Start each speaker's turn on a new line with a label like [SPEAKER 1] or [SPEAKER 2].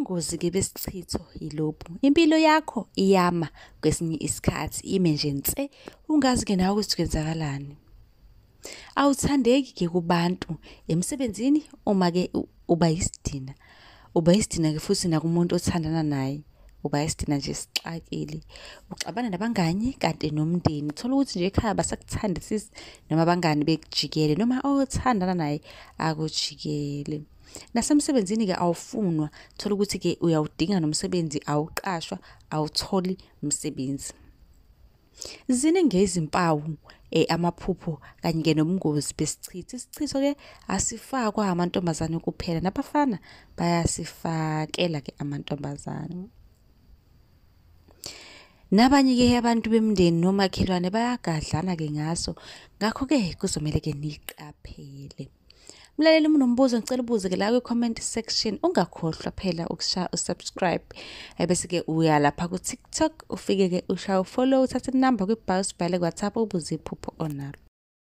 [SPEAKER 1] Ubungozi-ke besichitho yilobu, impilo yakho iyama kwesinye isikhathi ime nje nse, ungazi-ke nawe ukuthi kwenzakalani. Awuthandeki-ke kubantu emsebenzini uma-ke uba yisidina. Uba yisidina-ke futhi nakumuntu othandana naye, uba yisidina nje esixakile. Uxabana nabangani kanti nomndeni, uthola ukuthi nje ekhaya abasakuthandisisi noma abangani bekujikele noma othandana naye akujikele. Nasemsebenzini-ke awufunwa, thola ukuthi-ke uyawudinga nomsebenzi awuqashwa, awutholi msebenzi. Ziningi izimpawu amaphupho kanye-ke nobungozi besichitho. Isichitho-ke asifakwa amantombazane kuphela, nabafana bayasifakela-ke amantombazane. Nabanye-ke abantu bemindeni nomakhelwane bayagadlana-ke ngaso, ngakho-ke kuzomele-ke niqaphele. Mlaleli, uma unombuzo ngicela ubuze-ke la kwi-comment section. Ungakhohlwa phela ukushaya u-subscribe, ebese-ke uya lapha ku-TikTok ufike-ke ushaye u-follow, uthathe inamba kwi-bio, sibhale ku-WhatsApp ubuze iphupho onalo.